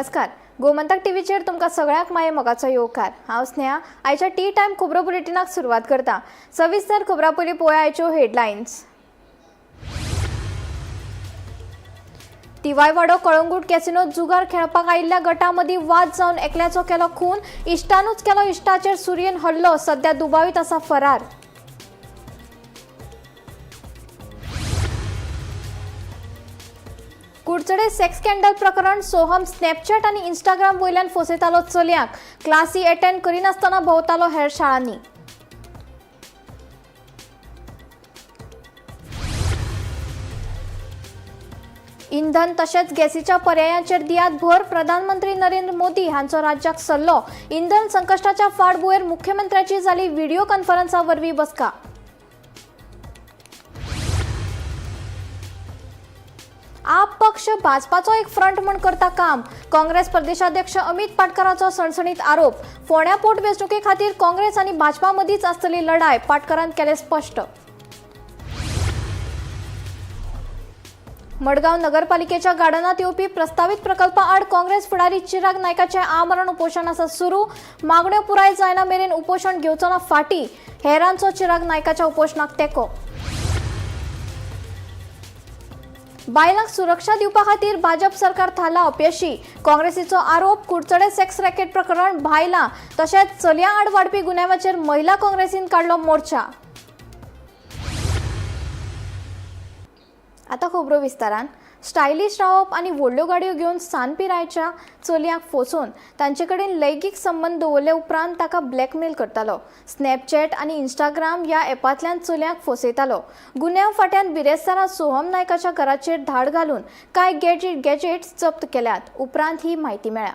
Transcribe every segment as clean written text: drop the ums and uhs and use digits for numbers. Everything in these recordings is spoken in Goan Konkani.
नमस्कार, गोमंतक टीव्हीचेर तुमकां सगळ्यांक माये मोगाचो येवकार. हांव स्नेहा, आयच्या टी टायम खबरो बुलेटिनाक सुरवात करता. सविस्तर खबरां पयलीं पळोवया आयच्यो हेडलायन्स. तिवायवाडो कळंगूट कॅसिनोत जुगार खेळपाक आयिल्ल्या गटा मदीं वाद जावन एकल्याचो केलो खून. इश्टानूच केलो इश्टाचेर सुरयेन हल्लो. सध्या दुबावीत आसा फरार. कुडचडे सेक्स स्कॅन्डल प्रकरण. सोहम स्नॅपचॅट आनी इंस्टाग्राम वयल्यान फसयतालो चलयांक. क्लासी अटेंड करिनासतना भोंवतालो हेर शाळांनी. इंधन तशेंच गॅसीच्या पर्यायांचेर दियात भर. प्रधानमंत्री नरेंद्र मोदी हांचो राज्याक सल्लो. इंधन संकश्टाच्या फाटभुंयेर मुख्यमंत्र्याची जाली व्हिडिओ कॉन्फरन्सा वरवीं बसका. आप पक्ष भाजपाचो एक फ्रंट म्हूण करता काम. काँग्रेस प्रदेशाध्यक्ष अमित पाटकराचो सणसणीत आरोप. फोंड्या पोट वेंचणुके खातीर काँग्रेस आनी भाजपा मदींच आसतली लढाय, पाटकरान केलें स्पश्ट. मडगांव नगरपालिकेच्या गार्डनात येवपी प्रस्तावीत प्रकल्पा आड काँग्रेस फुडारी चिराग नायकाचें आमरण उपोशण आसा सुरू. मागण्यो पुराय जायना मेरेन उपोशण घेवचो ना फाटी. हेरांचो चिराग नायकाच्या उपोशणाक तेंको. बायलांक सुरक्षा दिवपा खातीर भाजप सरकार थारला अपयशी. काँग्रेसीचो आरोप. कुडचडे सेक्स रॅकेट प्रकरण, बायलां तशेंच चलयां आड वाडपी गुन्यांवाचेर महिला काँग्रेसीन काडलो मोर्चा. आतां खबरो विस्तारान. स्टायलिश रावप आनी व्हडल्यो गाडयो घेवन सान पिरायेच्या चलयांक फसोवन तांचे कडेन लैंगीक संबंद दवरले उपरांत ताका ब्लॅकमेल करतालो. स्नॅपचॅट आनी इंस्टाग्राम ह्या ॲपांतल्यान चलयांक फसयतालो. गुन्यांव फांट्यान बिरेस्तारा सोहम नायकाच्या घराचेर धाड घालून कांय गॅजेट्स जप्त केल्यात. उपरांत ही म्हायती मेळ्ळ्या.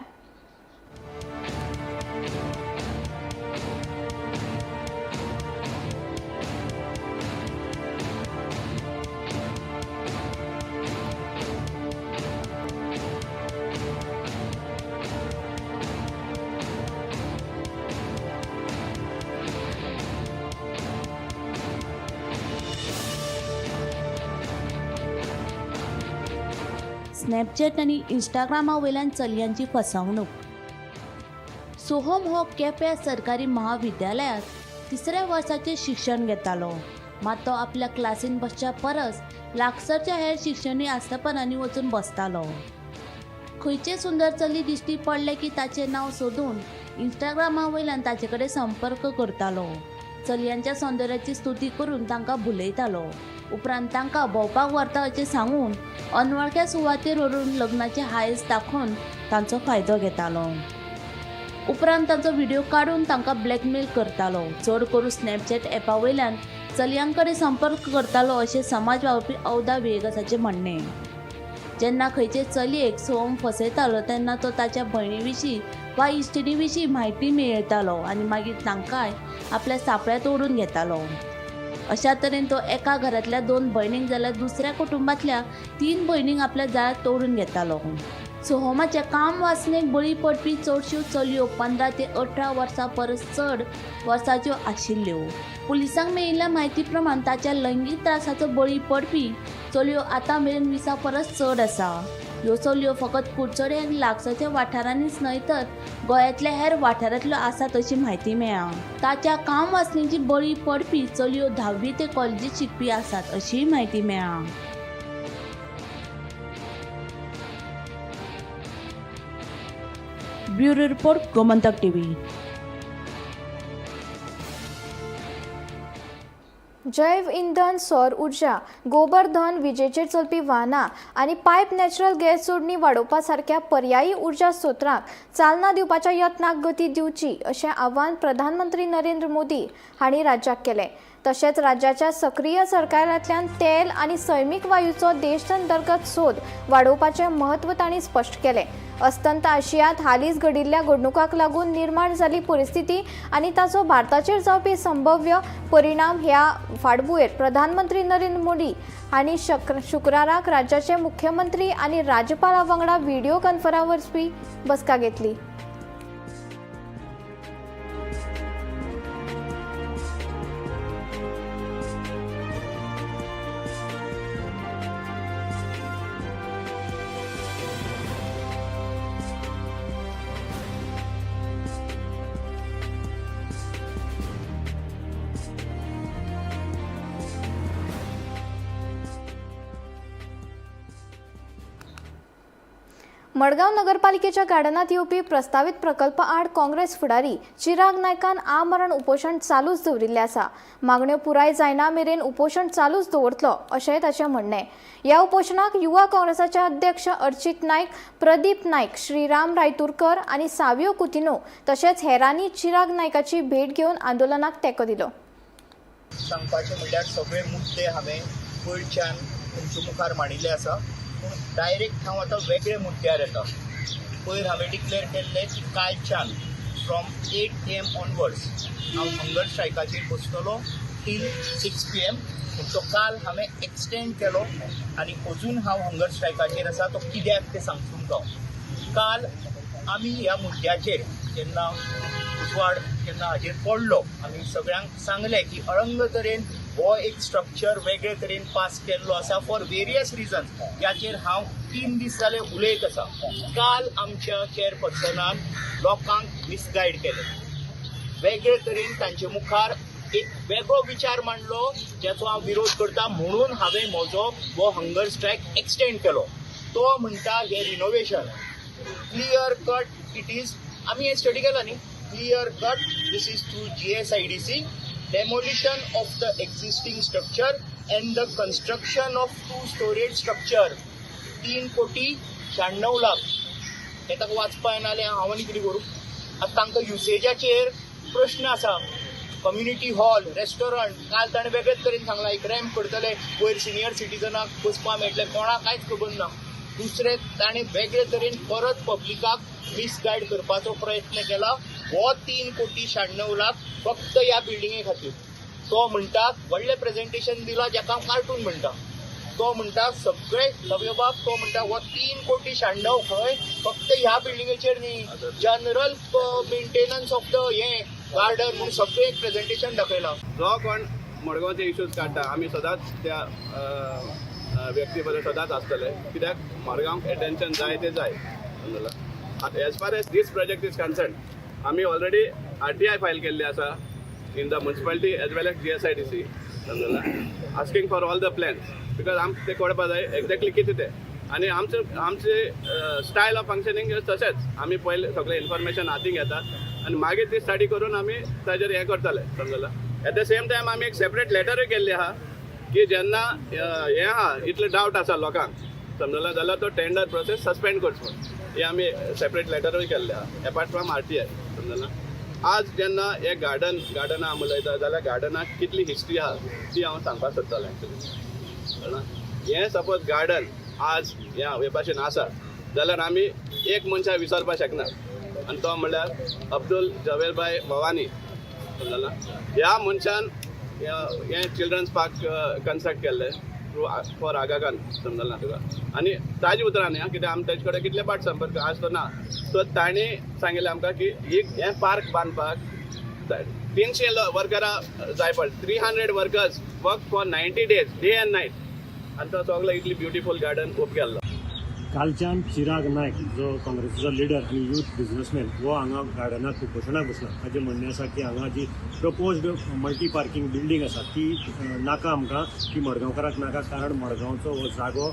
स्नॅपचॅट आनी इंस्टाग्रामा वयल्यान चलयांची फसवणूक. सोहम हो केप्यां सरकारी महाविद्यालयांत तिसऱ्या वर्साचें शिक्षण घेतालो. मात तो आपल्या क्लासीन बसच्या परस लागसरच्या हेर शिक्षणीक आस्थापनांनी वचून बसतालो. खंयचें सुंदर चली दिश्टी पडलें की ताचें नांव सोदून इंस्टाग्रामा वयल्यान ताचे कडेन संपर्क करतालो. चलयांच्या सौंदर्याची स्तुती करून तांकां भुलयतालो. उपरांत तांकां भोंवपाक व्हरता अशें सांगून अनवळख्या सुवातेर व्हरून लग्नाचे हांयस दाखोवन तांचो फायदो घेतालो. उपरांत तांचो व्हिडियो काडून तांकां ब्लॅकमेल करतालो. चड करून स्नॅपचॅट ॲपा वयल्यान चलयां कडेन संपर्क करतालो अशें समाज वावुरपी अवदा व्हिएगसाचें म्हणणें. जेन्ना खंयचे चलयेक सोहम फसयतालो तेन्ना तो ताच्या भयणी विशीं वा इश्टिणी विशीं म्हायती मेळयतालो आनी मागीर तांकांय आपल्या सापळ्यांत ओडून घेतालो. अशा तरेन तो एका घरांतल्या 2 भयणींक जाल्यार दुसऱ्या कुटुंबांतल्या 3 भयणींक आपल्या जाळ्यांत तोडून घेतालो. सोहमाच्या काम वासनेक बळी पडपी चडश्यो चलयो 15 ते 18 वर्सां परस चड वर्साच्यो आशिल्ल्यो. पुलिसांक मेळिल्ल्या म्हायती प्रमाण ताच्या लैंगीक त्रासाचो बळी पडपी चलयो आतां मेरेन 20 परस चड आसा. ह्यो चलयो फकत कुडचडे आनी लागसरच्या वाठारांनीच न्हय तर गोंयांतल्या हेर वाठारांतल्यो आसात अशी म्हायती मेळ्ळा. ताच्या काम वासनेची बळी पडपी चलयो 10वी ते कॉलेजीत शिकपी आसात अशीय म्हायती मेळ्ळा. Bureau report, Gomantak TV. जैव इंधन, सौर ऊर्जा, गोबर धन, विजेचेर चलपी वाहनां आनी पायप नॅचरल गॅस जोडणी वाडोवपा सारक्या पर्यायी ऊर्जा स्रोतांक चालना दिवपाच्या यत्नाक गती दिवची अशें आवाहन प्रधानमंत्री नरेंद्र मोदी हांणी राज्याक केलें. तशेंच राज्याच्या सक्रीय सरकारांतल्यान तेल आनी सैमीक वायूचो देशांतर्गत सोद वाडोवपाचें म्हत्व तांणी स्पश्ट केलें. अस्तंत आशियांत हालींच घडिल्ल्या घडणुकांक लागून निर्माण जाल्ली परिस्थिती आनी ताचो भारताचेर जावपी संभव्य परिणाम ह्या फाटभुंयेर प्रधानमंत्री नरेंद्र मोदी हांणी शुक्राराक राज्याचे मुख्यमंत्री आनी राज्यपाला वांगडा व्हिडिओ कॉन्फरन्सा वरवीं बसका घेतली. मडगांव नगरपालिकेच्या गार्डनात येवपी प्रस्तावीत प्रकल्पा आड काँग्रेस फुडारी चिराग नायकान आमरण उपोशण चालूच दवरिल्लें आसा. मागण्यो पुराय जायना मेरेन उपोशण चालूच दवरतलो अशेंय ताचें म्हणणें. ह्या उपोशणाक युवा काँग्रेसाचे अध्यक्ष अर्चित नायक, प्रदीप नायक, श्रीराम रायतुरकर आनी सावियो कुतिनो तशेंच हेरांनी चिराग नायकाची भेट घेवन आंदोलनाक तेंको दिलो. सांगपाचें म्हणल्यार सगळे मुद्दे हांवें पयरच्यान तुमच्या मुखार मांडिल्ले आसा, पूण डायरेक्ट हांव आतां वेगळे मुद्द्यार येता. पयर हांवें डिक्लेअर केल्लें की कालच्यान फ्रॉम 8 a.m. Onwards हांव हंगर स्ट्रायकाचेर बसतलो टील 6 p.m. पूण तो काल हांवें एक्सटेंड केलो आनी अजून हांव हंगर स्ट्रायकाचेर आसा. तो कित्याक तें सांगता तुमकां. काल आमी ह्या मुद्द्याचेर जेन्ना उजवाड जेन्ना हाजेर पडलो, आमी सगळ्यांक सांगलें की अळंग तरेन हो एक स्ट्रक्चर वेगळे तरेन पास केल्लो आसा फॉर वेरियस रिजन्स, ज्याचेर हांव 3 दीस जाले उलयत आसा. काल आमच्या चेअरपर्सनान लोकांक मिसगायड केलें. वेगळे तरेन तांचे मुखार एक वेगळो विचार मांडलो, ज्याचो हांव विरोध करता, म्हणून हांवें म्हजो हो हंगर स्ट्रायक एक्सटेंड केलो. तो म्हणटा हे renovation clear cut it is, आमी हे स्टडी केला न्ही, clear cut this is through GSIDC demolition of the existing structure and the construction of two storeyed structure. 3 कोटी 96 लाख. हे ताका वाचपा येना जाल्यार हांव आनी कितें करूं? आतां तांकां युसेजाचेर प्रश्न आसा. कम्युनिटी हॉल, रेस्टॉरंट, काल ताणें वेगळेच तरेन सांगलां, एक रॅम्प करतले वयर, सिनियर सिटीजनाक बसपाक मेळटलें. कोणाक कांयच खबर ना. दुसरें, ताणें वेगळे तरेन परत पब्लिकाक मिसगायड करपाचो प्रयत्न केला. हो 3 कोटी 96 लाख फक्त ह्या बिल्डिंगे खातीर. तो म्हणटा, व्हडलें प्रेझेंटेशन दिलां, जाका हांव कार्टून म्हणटा. तो म्हणटा सगळे लव्यबाब, तो म्हणटा हो 3 कोटी 96 खंय फक्त ह्या बिल्डिंगेचेर न्ही, जनरल मेंटेनन्स ऑफ the हे गार्डन म्हणून सगळें एक प्रेझेंटेशन दाखयलां. जो कोण मडगांवचे इश्यूज काडटा, आमी सदांच त्या अ, अ, व्यक्ती बरोबर सदांच आसतले, कित्याक मडगांव एटेन्शन जाय ते जाय, समजला? आतां as far as this project is concern, आमी ऑलरेडी आरटीआय फायल केल्ली आसा in the municipality as well as GSIDC, समजला, asking for all the plans, because आमकां ते कळपा जाय एक्झॅक्टली कितें तें. आनी आमचे स्टायल ऑफ फंक्शनींग तशेंच, आमी पयले सगळें इन्फॉर्मेशन हातीन घेतात आनी मागीर ती स्टडी करून आमी ताजेर हें करतले, समजला? एट the same time आमी एक सेपरेट लेटरूय केल्ली आहा की जेन्ना हें आहा, इतले डावट आसा लोकांक, समजला, जाल्यार तो टेंडर प्रोसेस सस्पेंड करचो म्हणून. हे आमी सेपरेट लेटरूय केल्ले आहा एपार्ट फ्रॉम आरटीआय, समजला? आज जेन्ना हे गार्डना आमी उलयता जाल्यार गार्डनाक कितली हिस्ट्री आहा ती हांव सांगपाक सोदतालो एक्चुली, कळ्ळा? हें सपोज गार्डन आज ह्या हे भाशेन आसा जाल्यार आमी एक मनशाक विसरपाक शकना आनी तो म्हणल्यार अब्दुल जवेरभाय भवानी, समजला? ह्या मनशान हें चिल्ड्रन्स पार्क कन्स्ट्रक्ट केल्लें थ्रू फॉर आगा खान, समजलें ना तुका? आनी ताजे उतरां न्ही आं, कित्याक आमी तेजे कडेन कितले पाट संपर्क आज तो ना. सो तांणी सांगिल्लें आमकां की एक हें पार्क बांदपाक 300 वर्करां जाय पडटा. 300 workers work for 90 days, day and night, आनी तो सगलो इतली ब्युटिफूल गार्डन उब केल्लो. कालच्यान चिराग नायक जो काँग्रेसीचो लिडर आनी यूथ बिझनसमॅन, हो हांगा गार्डनात उपोशणाक बसला. ताजें म्हणणें आसा की हांगा जी प्रपोज्ड मल्टी पार्किंग बिल्डींग आसा ती नाका आमकां, ती मडगांवकारांक नाका, कारण मडगांवचो हो जागो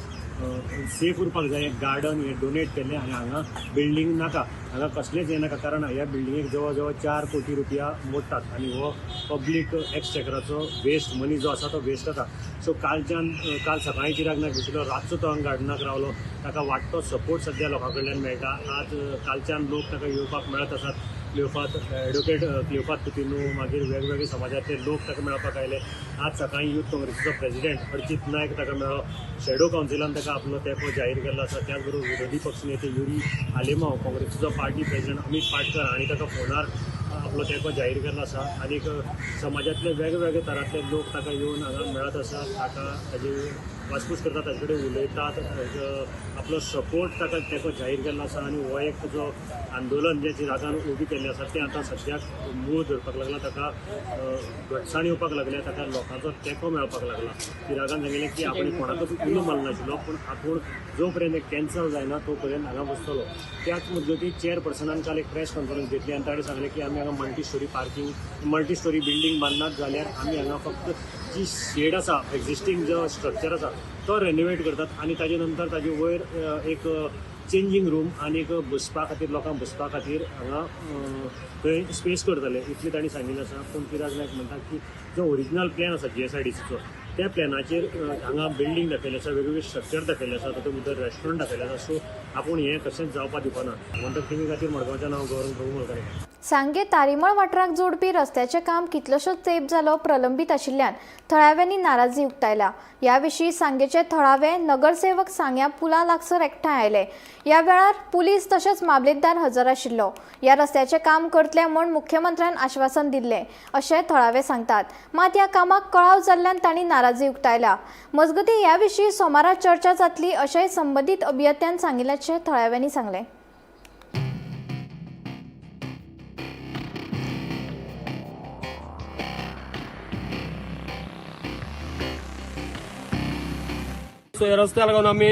सेफ उरपाक जाय. गार्डन हें डोनेट केल्लें आनी हांगा बिल्डींग नाका, हांगा कसलेंच हें नाका, कारण ह्या बिल्डिंगेक जवळ जवळ 4 कोटी रुपया मोडटात आनी हो पब्लीक एक्सचेकराचो वेस्ट मनी जो आसा तो वेस्ट जाता. सो कालच्यान काल सकाळीं चिराग नायक बशिल्लो, रातचो तो हांगा गार्डनाक रावलो. ताका वाडटो सपोर्ट सद्या लोकां कडल्यान मेळटा. आज कालच्यान लोक ताका येवपाक मेळत आसात. क्लियोफात, एडवोकेट क्लियोफात कुतिन्हो, मागीर वेगवेगळे समाजांतले लोक ताका मेळपाक आयले. आज सकाळीं युथ काँग्रेसीचो प्रेसिडेंट अर्चित नायक ताका मेळ्ळो. शेडो कावन्सिलान ताका आपलो तेंको जाहीर केल्लो आसा. त्याच बरोबर विरोधी पक्षनेते युरी आलेमाव, काँग्रेसीचो पार्टी प्रेसिडेंट अमीत पाटकर हांणी ताका फोनार आपलो तेंको जाहीर केल्लो आसा. आनीक समाजांतले वेगवेगळे तरांतले लोक ताका येवन हांगा मेळत आसा, ताका ताजी वासपूस करतात, ताजे कडेन उलयतात, आपलो सपोर्ट ताका तेंको जाहीर केल्लो आसा. आनी हो एक जो आंदोलन जें चिरागान उबी केल्लें आसा तें आतां सद्याक मूळ धरपाक लागला, ताका घटसाण येवपाक लागल्या, ताका लोकांचो तेंको मेळपाक लागला. चिरागान सांगिल्लें की आपण कोणाकूच उलो मारनाशिल्लो, पूण आपूण जो पर्यंत कॅन्सल जायना तो पर्यंत हांगा बसतलो. त्याच मजगतीं चेअरपर्सनान काल एक प्रेस कॉन्फरन्स घेतली आनी ताणें सांगलें की आमी हांगा multi storey parking, multi storey building बांदनात जाल्यार आमी हांगा फक्त जी शेड आसा, एक्झिस्टींग जो स्ट्रक्चर आसा तो रेनोवेट करतात आनी ताजे नंतर ताजे वयर एक चेंजींग रूम आनी एक बसपा खातीर, लोकांक बसपा खातीर हांगा थंय स्पेस करतले इतलें तांणी सांगिल्लें आसा. पूण चिराग नायक म्हणटा की जो ओरिजिनल प्लॅन आसा GSIDCचो त्या प्लॅनाचेर हांगा बिल्डींग दाखयलें आसा, वेगवेगळे स्ट्रक्चर दाखयले आसा, तातूंत भितर रेस्टॉरंट दाखयलें आसा. सो आपूण हें कशेंच जावपा दिवपा ना. गोमंतक टीव्ही खातीर मडगांवच्यान हांव गौरव प्रभू मलकारे. सांगे तारीमळ वाठाराक जोडपी रस्त्याचें काम कितलोसोच तेंप जालो प्रलंबीत आशिल्ल्यान थळाव्यांनी नाराजी उक्तायला. ह्या विशीं सांगेचे थळावे नगरसेवक सांग्या पुला लागसर एकठांय आयले. ह्या वेळार पुलीस तशेंच मामलेदार हजर आशिल्लो. ह्या रस्त्याचें काम करतले म्हूण मुख्यमंत्र्यान आश्वासन दिल्लें अशें थळावे सांगतात. मात ह्या कामाक कळाव जाल्ल्यान तांणी नाराजी उक्तायला. मजगतीं ह्या विशीं सोमारा चर्चा जातली अशेंय संबंदीत अभियंत्यान सांगिल्ल्याचें थळाव्यांनी सांगलें. सो ह्या रस्त्या लागून आमी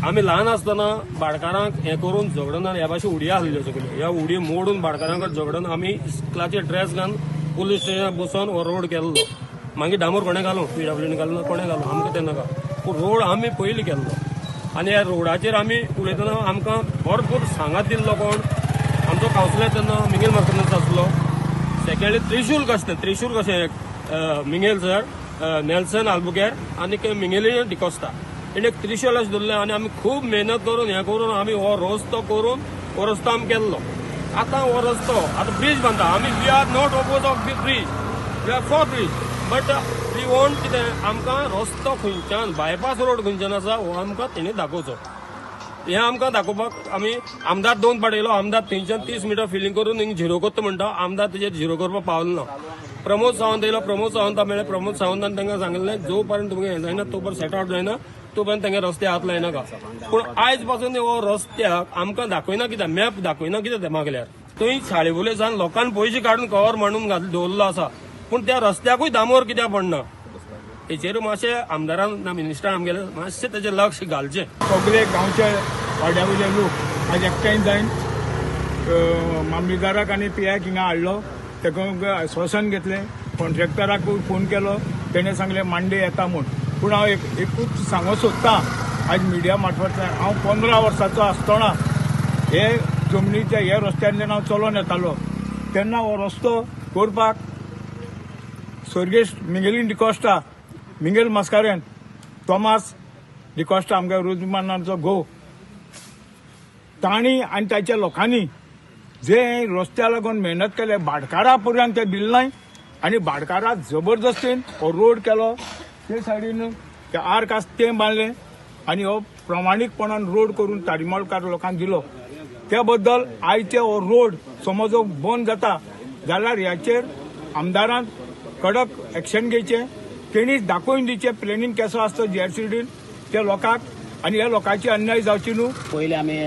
आमी ल्हान आसतना भाटकारांक हें करून झगडून ह्या भाशेन उडयो आसल्यो सगळ्यो. ह्या उडयो मोडून भाटकारांक झगडून आमी इस्कलाचे ड्रेस घालून पुलीस स्टेशनार बसोन हो रोड केल्लो. मागीर डांबर कोणें घालूं, PWD घालूं, कोणें घालूं, आमकां तें नाका, पूण रोड आमी पयलीं केल्लो. आनी ह्या रोडाचेर आमी उलयतना आमकां भरपूर सांगात दिल्लो कोण आमचो कावन्सिलर तेन्ना मिंगेल मार्कनस आसलो. सेकंडली त्रिशूल कसलें, त्रिशूल कशें मिंगेल सर, नेल्सन आल्बुकेर आनी मिंगेली डिकोस्ता हेणे एक त्रिशूल अशें धरलें आनी आमी खूब मेहनत करून हें करून आमी हो रस्तो करून हो रस्तो आमी केल्लो. आतां हो रस्तो आतां ब्रीज बांदता आमी. We are not oppose of bridge, we are for bridge, but we want कितें आमकां रस्तो खंयच्यान बायपास रोड खंयच्यान आसा हो आमकां तेणी दाखोवचो. हें आमकां दाखोवपाक आमी आमदार दोन पाट येयलो. आमदार थंयच्यान 30 मिटर फिलींग करून हिंग झिरो करता म्हणटा, आमदार तेजेर झिरो करपाक पावलो ना. प्रमोद सावंत येयलो, प्रमोद सावंता मेळ्ळें. प्रमोद सावंतान तांकां सांगिल्लें जो पर्यंत तुमकां हें जायना तो पर्यंत सेट आवट जायना तो पर्यंत तांकां रस्ते हात लायनाका. पूण आयज पासून हो रस्त्याक आमकां दाखयना कित्याक, मॅप दाखयना कित्याक ते मागल्यार थंय साळे वयल्यान लोकांनी पयशे काडून कवर मांडून घातले दवरलो आसा, पूण त्या रस्त्याकूय दामोर कित्याक पडना हेचेर मातशें आमदारान ना मिनिस्टरान आमगेले मातशें तेजें लक्ष घालचें. सगळे गांवच्या वाड्या वयले लोक आज एकठांय जावन मामलेदाराक आनी पी.आय.क हिंगा हाडलो, ताका आश्वासन घेतलें. कॉन्ट्रॅक्टराकूय फोन केलो, तेणें सांगलें मांडे येता म्हूण. पूण हांव एकूच सांगूंक सोदतां आज मिडिया मार्फतल्यान, हांव 15 वर्सांचो आसतना हे जमनीच्या हे रस्त्यार हांव चलोन येतालो तेन्ना हो रस्तो करपाक स्वर्गेस्त मिंगेलीन डिकोस्टा, मिंगेल मास्कारेन, टॉमास डिकोस्टा आमगे रोजमानाचो घोव, तांणी आनी ताच्या लोकांनी जे रस्त्या लागून मेहनत केले भाटकारा पर्यंत ते दिले आनी भाटकारा जबरदस्तीन हो रोड केलो. ते सायडीन ते आर्क आसा तें बांदलें आनी हो प्रामाणीकपणान रोड करून तारीमळकार लोकांक दिलो. त्या बद्दल आयचे हो रोड समज बंद जाता जाल्यार ह्याचेर आमदारान कडक एक्शन घेवचें, तेणीच दाखोवन दिवचें प्लॅनिंग कसो आसता GRCDन त्या लोकांक, आनी ह्या लोकांची अन्याय जावची न्हू. पयलीं आमी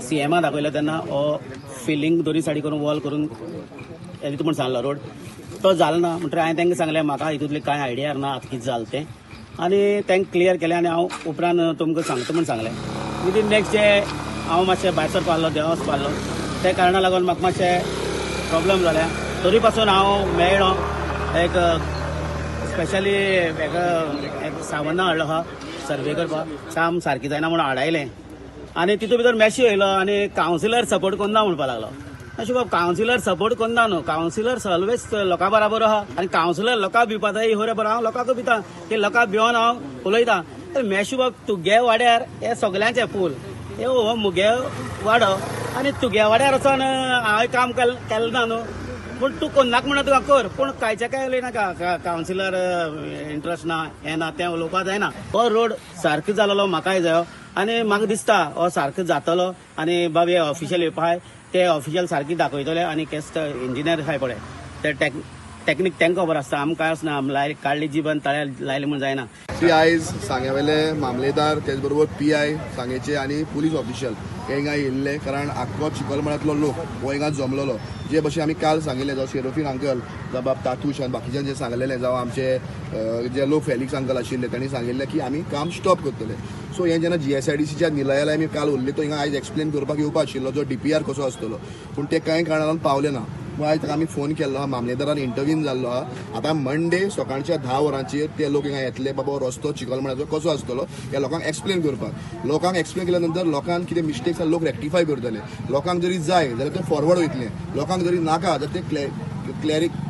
सीएमा दाखयलो तेन्ना हो फिलींग दोनी सायडी करून वॉल करून येता म्हूण सांगलो रोड, तो जालो ना. म्हणटकीर हांवें तांकां सांगलें म्हाका हितूंतली कांय आयडिया ना आतां कितें जालें तें, आनी तांकां क्लियर केलें आनी हांव उपरांत तुमकां सांगता म्हूण सांगलें. विदीन नेक्स्ट डे हांव मातशें भायर सरपाक आहलो, देवा वचपा आहलो, त्या कारणा लागून म्हाका मातशें प्रॉब्लम जालें. तरी पासून हांव मेळ्ळो एक स्पेशली एक सावना हाडलो आहा सर्वे करपाक, काम सारकें जायना म्हणून आडायलें आनी तितून भितर मॅशी येयलो आनी कावन्सिलर सपोर्ट करना म्हणपाक लागलो. अशें बाब कावन्सिलर सपोर्ट करना न्हू, कावन्सिलर ऑलवेज लोकां बराबर आहा आनी कावन्सिलर लोकांक भिवपा जाय खरें बरें हांव लोकांक भिता की लोकांक भिवन हांव उलयतां. मॅशी बाब तुगे वाड्यार हे सगल्यांचे पूल हे हो मुगे वाडो आनी तुगे वाड्यार वचोन हांवें काम केलें ना न्हू, पूण तूं कोन्नाक म्हणटा तुका कर, पूण कांयचे काय उलयनाका कावन्सिलर इंट्रस्ट ना हें ना तें उलोवपाक जायना. हो रोड सारको जालोलो म्हाकाय जायो आनी म्हाका दिसता हो सारको जातलो आनी बाब हे ऑफिशियल येवपा ते ऑफिशियल सारकी दाखयतले आनी केस इंजिनियर आसाय पळय ते टेक्नीक तांकां खबर आसता, आमकां कांय आसना. आम लाय काडली जीब आनी तळ्यार लायले म्हूण जायना. ती आयज सांग्यावेले मामलेदार त्याच बरोबर PI सांगेचे आनी पुलीस ऑफिशियल हे हिंगा येयल्ले, कारण आख्खो चिखलमळ्यांतलो लोक हो हिंगा जमलेलो. जे भशेन आमी काल सांगिल्लें, जावं शेरोफीन अंकल, जावं बाब तातूश आनी बाकीच्यान जे सांगलेलें, जावं आमचे जे लोक फेलिक्स अंकल आशिल्ले तांणी सांगिल्लें की आमी काम स्टॉप करतले. सो हें जेन्ना GSIDCच्या निलयाला आमी काल उरले तो हिंगा आयज एक्सप्लेन करपाक येवपा आशिल्लो जो DPR कसो आसतलो, पूण ते कांय कारणान पावले ना. पूण आयज ताका आमी फोन केल्लो आहा, मामलेदारान इंटरव्हीन जाल्लो आहा. आतां मंडे सकाळच्या 10 वरांचेर ते लोक हिंगा येतले, बाबा रस्तो चिखलमाळ्याचो कसो आसतलो ह्या लोकांक एक्सप्लेन करपाक. लोकांक एक्सप्लेन केल्या नंतर लोकांक कितें मिस्टेक्स आसा लोक रेक्टिफाय करतले. लोकांक जरी जाय जाल्यार ते फॉरवर्ड वयतले, लोकांक जरी नाका जाल्यार ते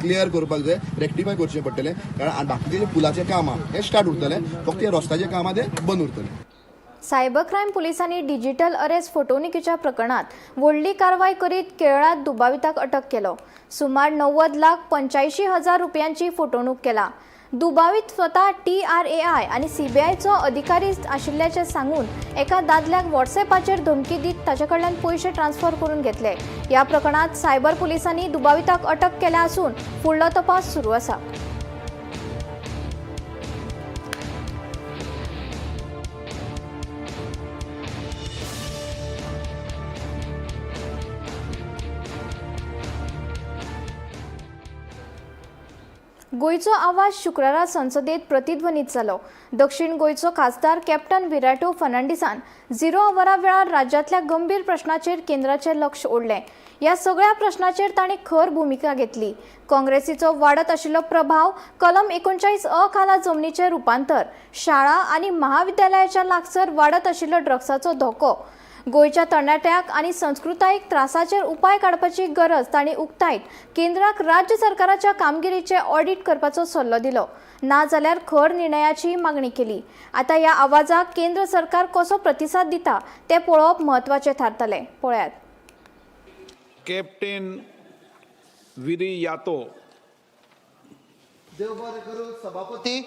क्लियर करपाक जाय, रेक्टिफाय करचें पडटलें. कारण बाकीचें जें पुलाचें काम आहा हें स्टार्ट उरतलें, फक्त हें रस्त्याचें काम आहा तें बंद उरतलें. सायबर क्रायम पुलिसांनी डिजिटल अरेस्ट फटवणुकीच्या प्रकरणात व्हडली कारवाय करीत केरळांत दुबाविताक अटक केलो. सुमार 90,85,000 रुपयांची फटवणूक केला. दुबावीत स्वता TRAI आनी CBIचो अधिकारी आशिल्ल्याचें सांगून एका दादल्याक व्हॉट्सएपाचेर धमकी दीत ताचे कडल्यान पयशे ट्रान्सफर करून घेतले. ह्या प्रकरणात सायबर पुलिसांनी दुबाविताक अटक केल्या आसून फुडलो तपास सुरू आसा. गोंयचो आवाज शुक्रारा संसदेत प्रतिध्वनीत जालो. दक्षिण गोंयचो खासदार कॅप्टन विराटो फर्नांडीसान 0 वरा वेळार राज्यांतल्या गंभीर प्रश्नाचेर केंद्राचें लक्ष ओडलें. ह्या सगळ्या प्रश्नाचेर तांणी खर भुमिका घेतली. काँग्रेसीचो वाडत आशिल्लो प्रभाव, कलम 39अ खाला जमनीचें रुपांतर, शाळा आनी महाविद्यालयाच्या लागसर वाडत आशिल्लो ड्रग्साचो धोको, गोंयच्या तरणाट्यांक आनी संस्कृतायीक त्रासाचेर उपाय काडपाची गरज तांणी उक्तायत केंद्राक राज्य सरकाराच्या कामगिरीचें ऑडिट करपाचो सल्लो दिलो. ना जाल्यार खर निर्णयाची मागणी केली. आतां ह्या आवाजाक केंद्र सरकार कसो प्रतिसाद दिता तें पळोवप म्हत्वाचें थारतलें. पळयात. कॅप्टन विरियातो. देव बरें करूं सभापती.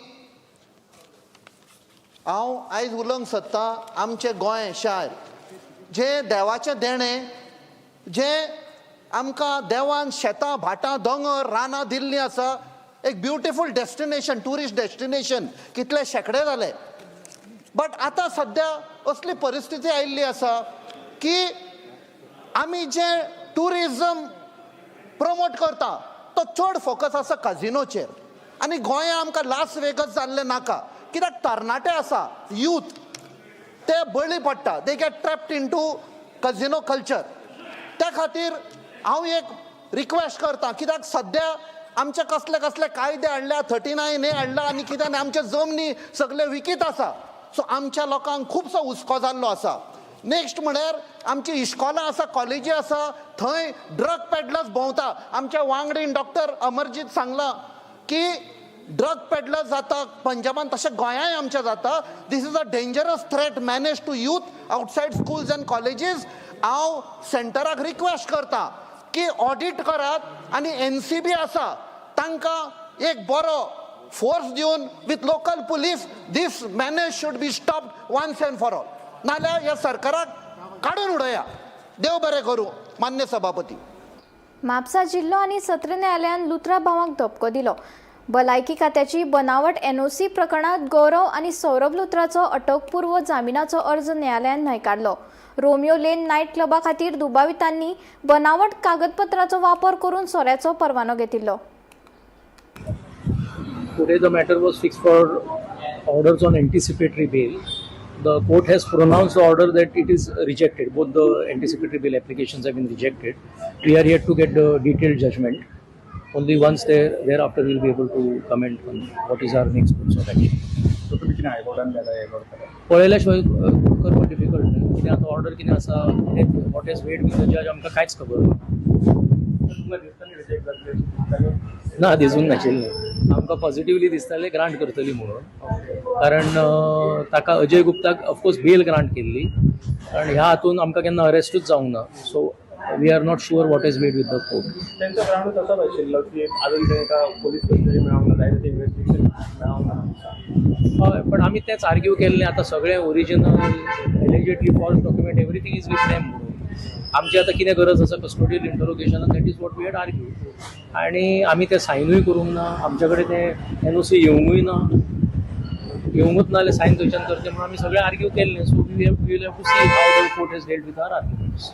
हांव आयज उलोवंक सोदतां आमचें गोंय शार जें देवाचें देणें, जें आमकां देवान शेतां भाटां दोंगर रानां दिल्लीं आसा. एक ब्युटिफूल डेस्टिनेशन, ट्युरिस्ट डेस्टिनेशन कितले शेंकडे जाले. बट आतां सद्या असली परिस्थिती आयिल्ली आसा की आमी जें ट्युरिजम प्रमोट करता तो चड फोकस आसा काजिनोचेर. आनी गोंया आमकां लास वेगस जाल्लें नाका, कित्याक तरणाटे आसा, यूथ, ते बळी पडटा. They get trapped into casino culture. त्या खातीर हांव एक रिक्वेस्ट करता, कित्याक सद्या आमचे कसले कसले कायदे हाडल्या, 39A हाडला आनी कितें, आनी आमचे जमनी सगळे विकीत आसा. सो आमच्या लोकांक खुबसो हुस्को जाल्लो आसा. नेक्स्ट म्हळ्यार आमची इश्कोलां आसा, कॉलेजी आसा, थंय ड्रग पेडलर्स भोंवता. आमच्या वांगडीन डॉक्टर अमरजीत सांगलां की ड्रग पेडलर्स जाता पंजाबान, तशें गोंयांय आमच्या जाता. This is a dangerous threat menace to youth outside schools and colleges. हांव सेंटराक रिक्वेस्ट करता की ऑडिट करात आनी NCB आसा तांकां एक बरो फोर्स दिवन with local police this menace should be stopped once and for all. नाल्यार ह्या सरकाराक काडून उडया. देव बरें करूं मान्य सभापती. म्हापसा जिल्लो आनी सत्र न्यायालयान लुत्रा भावांक धपको दिलो. भलायकी खात्याची बनावट NOC प्रकरणात गौरव आनी सौरभ लुत्राचो अटकपूर्व जामिनाचो अर्ज न्यायालयान न्हयकारलो. रोमियो लेन नायट क्लबा खातीर दुबावितांनी बनावट कागदपत्राचो वापर करून सोऱ्याचो परवानो घेतिल्लो. Today the matter was fixed for orders on anticipatory bail. The court has pronounced the order that it is rejected. Both the anticipatory bail applications have been rejected. We are yet to get the detailed judgment. Only once thereafter we will be able to comment on what is our next course of action. पळयल्या शिवाय करपाक डिफिकल्ट न्हय. कितें आतां ऑर्डर कितें आसा, कितें what is weighed with the judge आमकां कांयच खबर ना. ना, दिसूंक नाशिल्लें आमकां. पॉझिटिवली दिसतालें ग्रांट करतली म्हणून, कारण ताका अजय गुप्ताक ऑफकोर्स बेल ग्रांट केल्ली. कारण ह्या हातून आमकां केन्ना अरेस्टूच जावंक ना. So we are not sure what is weighed with the court. तेंचो ग्रावंड तसोच आशिल्लो की अजून तांकां पोलीस कस्टडी मेळोंक ना, जाय तशें इन्वेस्टिगेशन मेळोंक ना. हय, पण आमी तेंच आर्ग्यू केल्लें. आतां सगळें original, allegedly false document, everything is with them म्हणून आमची आतां कितें गरज आसा custodial इंटरोगेशनाक? That is what we had argue. आनी आमी तें सायनूय करूंक ना. आमच्या कडेन तें NOC येवंकूय ना. येवंकूच ना जाल्यार सायन खंयच्यान करचें म्हणून आमी सगळें आर्ग्यू केल्लें. So we will have to see how the court has dealt with our arguments.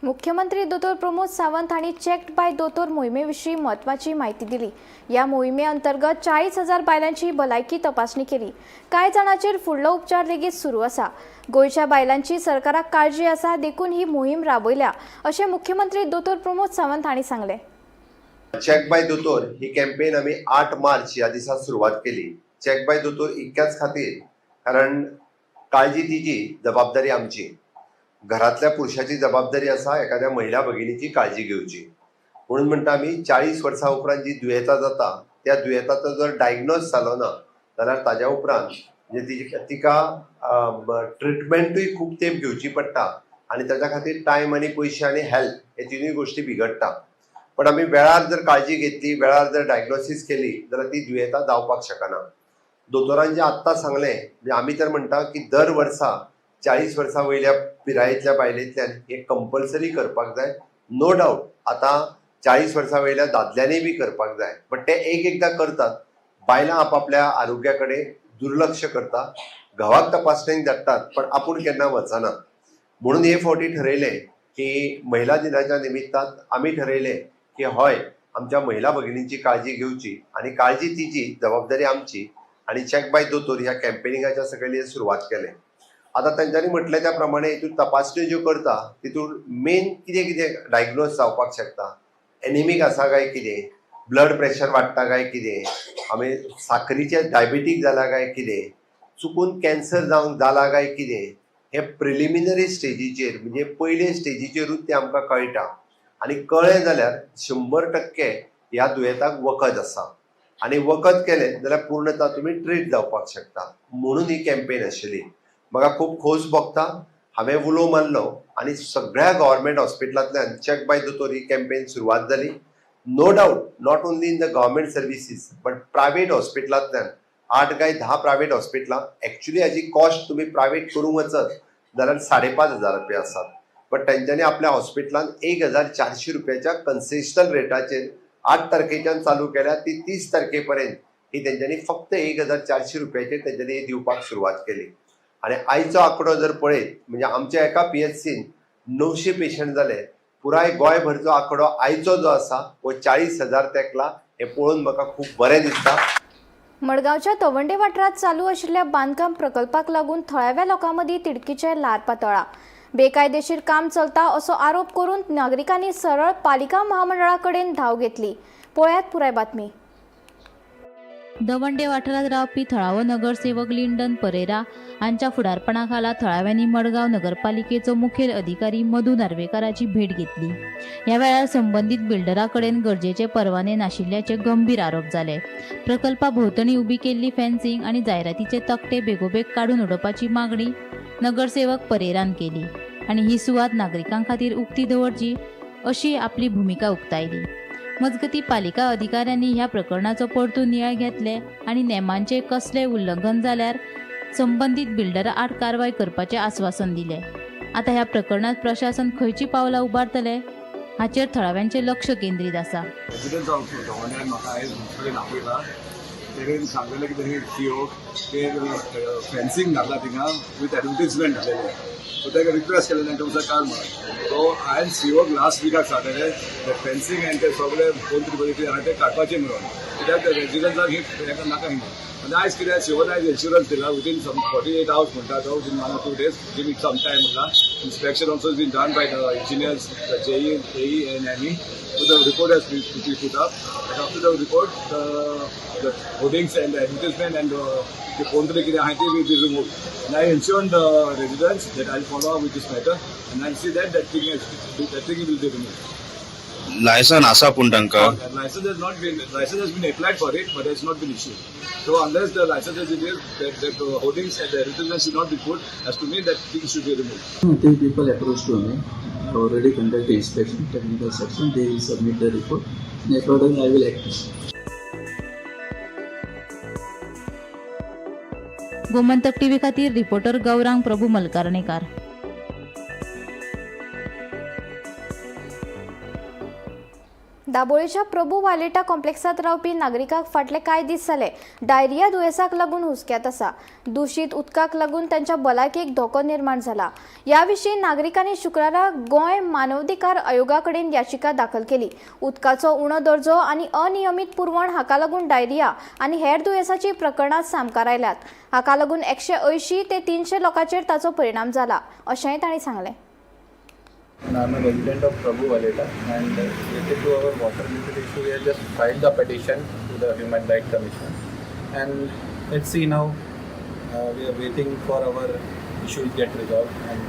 मुख्यमंत्री दोतोर प्रमोद सावंत हांणी चेक्ड बाय दोतोर मोहिमे विशीं म्हत्वाची म्हायती दिली. ह्या मोहिमे अंतर्गत 40,000 बायलांची भलायकी तपासणी केली. कांय जाणांचेर फुडलो उपचार लेगीत सुरू आसा. गोंयच्या बायलांची सरकाराक काळजी आसा, देखून ही मोहीम राबयल्या, अशें मुख्यमंत्री दोतोर प्रमोद सावंत हांणी सांगलें. चेक बाय दोतोर ही कॅम्पेन आमी 8 मार्च ह्या दिसा सुरवात केली. चेक बाय दोतोर इतक्याच खातीर, कारण काळजी तिची, जबाबदारी आमची. घरातल्या पुरुषाची जबाबदारी आसा एखाद्या महिला भगिनीची काळजी घेवची. म्हणून म्हणटा आमी, 40 वर्सां उपरांत जी दुयेंतां जाता, त्या दुयेंताचो जर डायग्नोज जालो ना जाल्यार ताज्या उपरांत म्हणजे तिजी तिका ट्रिटमेंटूय खूब तेंप घेवची पडटा आनी ताच्या खातीर टायम आनी पयशे आनी हेल्थ हे तिनूय गोश्टी बिगडटा. पण आमी वेळार जर काळजी घेतली, वेळार जर डायग्नोसीस केली जाल्यार ती दुयेंतां जावपाक शकना. दोतोरान जे आत्तां सांगलें, म्हणजे आमी तर म्हणटा की दर वर्सा 40 वर्सां वयल्या पिरायेंतल्या बायलेंतल्यान हे कंपल्सरी करपाक जाय. नो डावट, आतां 40 वर्सां वयल्या दादल्यांनी बी करपाक जाय, बट ते एक एकदां करतात. बायलां आपापल्या आरोग्या कडेन दुर्लक्ष करता. घोवाक तपासणेक धाडटात, पण आपूण केन्ना वचना. म्हणून हे फावटी ठरयलें की महिला दिनाच्या निमित्तान आमी ठरयलें की हय, आमच्या महिला भगिनींची काळजी घेवची आनी काळजी तिची, जबाबदारी आमची आनी चेक बाय दोतोर ह्या कॅम्पेनिंगाच्या सकयल सुरवात केलें. आतां तेंच्यांनी म्हटलें त्या प्रमाणे हितून तपासण्यो ज्यो करता, तितून मेन कितें कितें डायग्नोज जावपाक शकता? एनिमीक आसा काय कितें, ब्लड प्रेशर वाडटा काय कितें, आमी साकरीचे डायबिटीक जाला काय कितें, चुकून कॅन्सर जावंक जाला काय कितें, हे प्रिलिमिनरी स्टेजीचेर, म्हणजे पयले स्टेजीचेरूच तें आमकां कळटा. आनी कळ्ळें जाल्यार 100% ह्या दुयेंताक वखद आसा आनी वखद केलें जाल्यार पूर्णता तुमी ट्रीट जावपाक शकता. म्हणून ही कॅम्पेन आशिल्ली. म्हाका खूब खोस भोगता, हांवें उलो मारलो आनी सगळ्या गव्हर्मेंट हॉस्पिटलांतल्यान चेक बाय दोतोर ही कॅम्पेन सुरवात जाली. No doubt, not only in the government services but private हॉस्पिटलांतल्यान 8 काय 10 प्रायवेट हॉस्पिटलां. एक्चुली हाजी कॉस्ट तुमी प्रायवेट करूंक वचत जाल्यार 5500 रुपया आसात, बट तेंच्यांनी आपल्या हॉस्पिटलान 1400 रुपयाच्या कन्सेशनल रेटाचेर 8 तारखेच्यान चालू केल्या. ती 30 तारखे पर्यंत ही तेंच्यांनी फक्त 1400 रुपयाचेर तेंच्यांनी दिवपाक सुरवात केली. आनी आयचो आंकडो जर पळयत, म्हणजे आमच्या एका पीएचसीन 900 पेशंट जाले. पुराय गोंयभरचो आंकडो आयचो जो आसा हो 40,000 तेंकला. हें पळोवन म्हाका खूब बरें दिसता. मडगांवच्या तवंडे वाठारांत चालू आशिल्ल्या बांदकाम प्रकल्पाक लागून थळाव्या लोकां मदीं तिडकीचें ल्हार पातळ्ळां. बेकायदेशीर काम चलता असो आरोप करून नागरिकांनी सरळ पालिका महामंडळा कडेन धांव घेतली. पळयात पुराय बातमी. दवंडे वाठारांत रावपी थळावो नगरसेवक लिंडन परेरा हांच्या फुडारपणा खाला थळाव्यांनी मडगांव नगरपालिकेचो मुखेल अधिकारी मधू नार्वेकाराची भेट घेतली. ह्या वेळार संबंदीत बिल्डरा कडेन गरजेचे परवाने नाशिल्ल्याचे गंभीर आरोप जाले. प्रकल्पा भोंवतणी उबी केल्ली फेन्सिंग आनी जायरातीचे तकटे बेगोबेग काडून उडोवपाची मागणी नगरसेवक परेरान केली आनी ही सुवात नागरिकां खातीर उक्ती दवरची अशी आपली भुमिका उक्तायली. मजगती, पालिका अधिकाऱ्यांनी ह्या प्रकरणाचो परतून नियाळ घेतले आनी नेमांचे कसलेय उल्लंघन जाल्यार संबंदीत बिल्डरा आड कारवाय करपाचें आस्वासन दिलें. आतां ह्या प्रकरणांत प्रशासन खंयची पावलां उबारतले हाचेर थळाव्यांचें लक्ष केंद्रीत आसा. रेसिडेंट्स ऑफ दवंड्यान म्हाका आयज कडेन आपयला. तेणेन सांगलेलें की तेणी सीओ ते फेन्सिंग घातला थिंगा विथ एडवर्टीजमेंट घातलेलें. सो ताका रिक्वेस्ट केलें तांकां वचून काड म्हणून. सो हांवें सीओक लास्ट विकाक सांगलेलें, ते फेन्सिंग आनी ते सगळे कोण तरी बरें कितें आहा ते काडपाचें म्हणून, कित्याक ते रेसिडंट्सांक ही हेका नाका हिंगा. आनी आयज कितें, सीओन आयज एश्युरन्स दिला, विदीन सम 48 आवर्स म्हणटा तो, within 1 or 2 days, give it some time म्हणला. Inspection also been done by the engineers, the JE, AE and ME. So the report has been to be put up. And after the report, the hoardings and the advertisement and the phone कितें आहा ती will be removed. And I ensured the residents that I'll follow up with this matter and I'll see that that thing will be removed. Licence आसा पूण तांकां? License has not been license has been applied for it, but has not been issued. So unless the license is issued, that the hoardings and the advertisement should not be put. As to me, that thing should be removed. Three people approached to me. I already conduct the inspection, technical section. They will submit the report. And accordingly, I will act. Gomantak TV खातीर रिपोर्टर गौरांग प्रभू मलकारणेकार. दाबोळीच्या प्रभू वालेटा कॉम्प्लेक्सात रावपी नागरिकांक फाटले कांय दीस जाले डायरिया दुयेंसाक लागून हुस्क्यात आसा. दुशीत उदकाक लागून तांच्या भलायकेक धोको निर्माण जाला. ह्या विशीं नागरिकांनी शुक्रारा गोंय मानवाधिकार आयोगा कडेन याचिका दाखल केली. उदकाचो उणो दर्जो आनी अनियमीत पुरवण हाका लागून डायरिया आनी हेर दुयेंसाची प्रकरणां सामकार आयल्यात. हाका लागून 180 ते 300 लोकांचेर ताचो परिणाम जाला, अशेंय तांणी सांगलें. And I'm a resident of Prabhu Valeta, and related to our water related issue, we have just filed the petition to the Human Rights Commission. And let's see now, we are waiting for our issues get resolved, and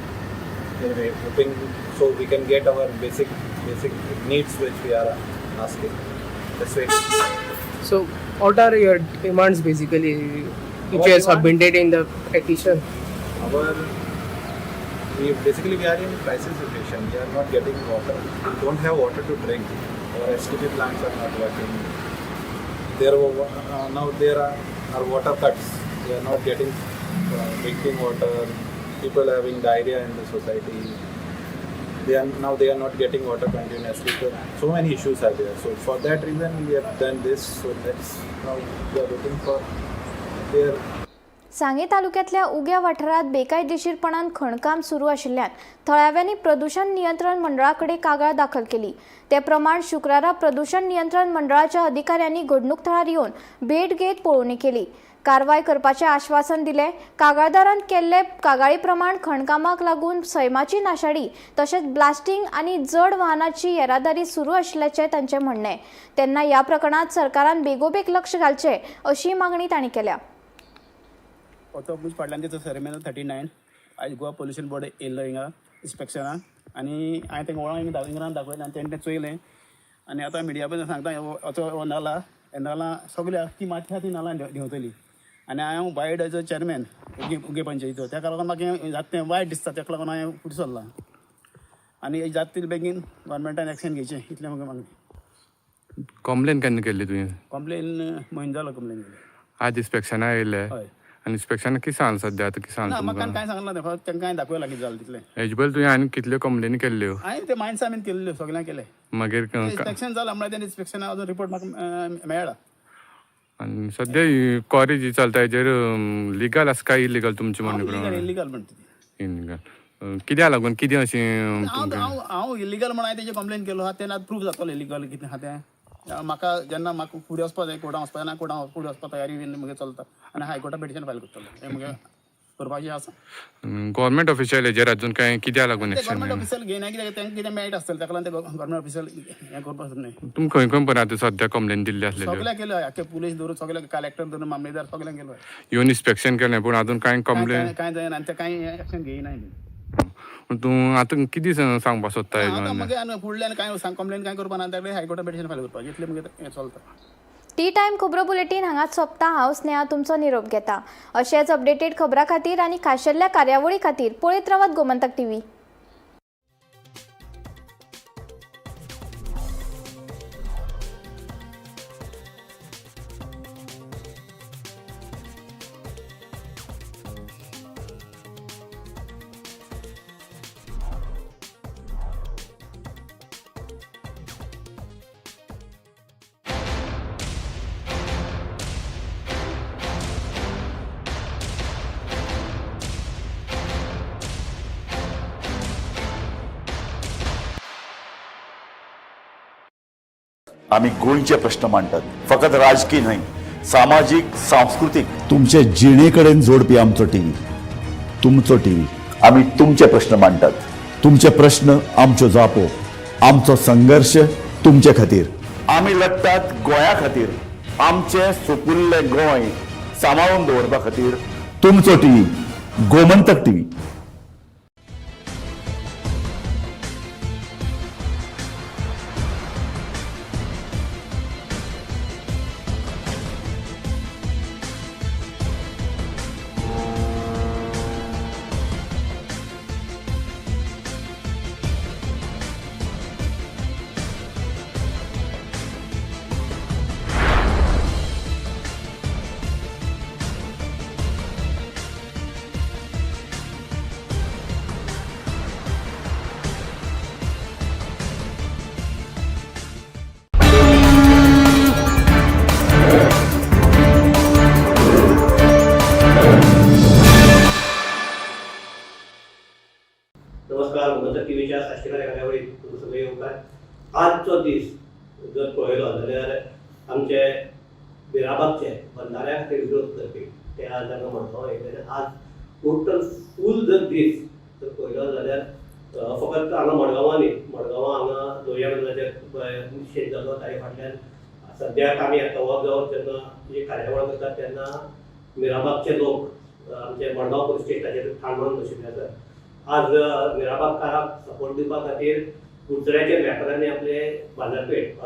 we are hoping so we can get our basic needs which we are asking. Let's wait. So, what are your demands basically, which you have submitted in the petition? We are in crisis situation. We are not getting water. We don't have water to drink. Our STP plants are not working. There are water cuts. We are not getting drinking water. People are having diarrhea in the society. They are not getting water continuously. So many issues are there. So for that reason we have done this. So that's now we are waiting for their. सांगे तालुक्यांतल्या उग्या वाठारांत बेकायदेशीरपणान खणकाम सुरू आशिल्ल्यान थळाव्यांनी प्रदूषण नियंत्रण मंडळा कडेन कागाळ दाखल केली. ते प्रमाण शुक्रारा प्रदूषण नियंत्रण मंडळाच्या अधिकाऱ्यांनी घडणूक थळार येवन भेट घेत पळोवणी केली. कारवाय करपाचें आश्वासन दिलें. कागाळदारान केल्ले कागाळी प्रमाण खणकामाक लागून सैमाची नाशाडी तशेंच ब्लास्टिंग आनी जड वाहनाची येरादारी सुरू आशिल्ल्याचें तांचें म्हणणें. तेन्ना ह्या प्रकरणांत सरकारान बेगोबेग लक्ष घालचें अशी मागणी तांणी केल्या. ऑटो फाटल्यान तेचो सर्वे 39 आयज गोवा पोल्युशन बोर्ड येयल्लो हिंगा इन्स्पेक्शनाक आनी हांवें तांकां वळोन हिंगा दाखयलें आनी तेणें तें चोयलें आनी आतां मिडिया पसून सांगता असो हो नाला हे नाला सगळी ती माती आहा ती नाला देंवतली आनी हांव वायड एज अ चेअरमॅन उगे पंचायतीचो तेका लागून म्हाका जाता तें वायट दिसता तेका लागून हांवें फुडें सरलां आनी जाता तितले बेगीन गव्हर्मेंटान एक्शन घेवचें इतलें म्हाका मागणें. कंप्लेन केन्ना केल्ली तुवें? कंप्लेन म्हयनो जालो कंप्लेन केली. आज इन्स्पेक्शना येयल्ले? हय. आनी इन्स्पेक्शन कितें सांगलें सद्या आतां कितें सांगलें ना म्हाका कांय सांगलें ना, फक्त तांकां हांवें दाखयलां कितें जालें तितलें. हेजे पयलीं तुवें आनी कितल्यो कंप्लेनी केल्ल्यो? हांवें ते मायन्सा बीन केल्ल्यो सगळ्यांक केलें. मागीर इन्स्पेक्शन जालां म्हळ्यार तें इन्स्पेक्शना अजून रिपोर्ट म्हाका मेळ्ळा. आनी सद्या ही क्वॉरी जी चलता हेजेर लिगल आसा काय इलिगल तुमचें म्हणणें प्रमाण? इलिगल म्हणटा ती. इलिगल कित्याक लागून कितें अशें? हांव इलिगल म्हण हांवें तेजेर कंप्लेन केलो आहा तेन्ना प्रूफ जातलो इलिगल कितें आहा तें. म्हाका जेन्ना म्हाका फुडें वचपा जाय कोर्टान वचपा जाय कोर्टान फुडें वचपा तयारी बीन म्हगे चलता आनी हायकोर्टान पिटिशन फायल करतलो हें म्हगे करपाचें आसा. गव्हर्मेंट ऑफिशियल हेजेर अजून कांय कित्याक लागून एक्शन गव्हर्मेंट ऑफिशियल घेयना कित्याक तांकां कितें मेळटा आसतलें ताका लागून ते गव्हर्मेंट ऑफिशियल हें करपाक न्हय. तुमी खंय खंय पर्यंत आतां सद्या कंप्लेन दिल्ली आसलेली? सगळ्याक केलो आख्खे पुलीस धरून सगळे कलेक्टर धरून मामलेदार सगळ्यांक केलो. येवन इन्स्पेक्शन केलें पूण अजून कांय कंप्लेन कांय जायना आनी ते कांय एक्शन घेयना. तूं आतां कितें सांगपाक सोदता? आतां मागीर आनी फुडल्यान कांय कंप्लेन कांय करपा ना ताका हायकोर्टान पिटिशन फायल करपाक इतलें मागीर हें चलता. टी टायम खबरो बुलेटीन हांगाच सोंपता. हांव स्नेहा तुमचो निरोप घेता. अशेंच अपडेटेड खबरां खातीर आनी खाशेल्ल्या कार्यावळी खातीर पळयत रावात गोमंतक टीव्ही. आमी गोंयचे प्रश्न मांडटात, फकत राजकीय न्हय, सामाजीक, सांस्कृतीक, तुमचे जिणे कडेन जोडपी आमचो टीव्ही, तुमचो टीव्ही. आमी तुमचे प्रश्न मांडटात, तुमचे प्रश्न आमच्यो जापो, आमचो संघर्श तुमचे खातीर. आमी लढटात गोंया खातीर, आमचें सुपुल्लें गोंय सांबाळून दवरपा खातीर. तुमचो टीव्ही, गोमंतक टीव्ही. नमस्कार, गोमंतक टीव्हीच्या साश्टीकार कार्यावळीत तुमकां सगळे येवकार. आजचो दीस जर पळयलो जाल्यार आमचे बिराबागचे बंधाऱ्या खातीर विरोध करपी ते आज हांगा मडगांव येयले. आज टोटल फूल जर दीस जर पळयलो जाल्यार फकत हांगा मडगांवां न्ही, मडगांवां हांगा लोहिया मैदानाचेर निशेध जालो, ताजे फाटल्यान सद्याक आमी आतां हो जो जेन्ना जी कार्यावळ करतात तेन्ना मिराबागचे लोक आमचे मडगांव पुलीस स्टेशनाचेर ठाण मारून बशिल्ले आसात. आज मिराबागकाराक सपोर्ट दिवपा खातीर कुडचड्याचे वेपाऱ्यांनी आपले बाजारपेठ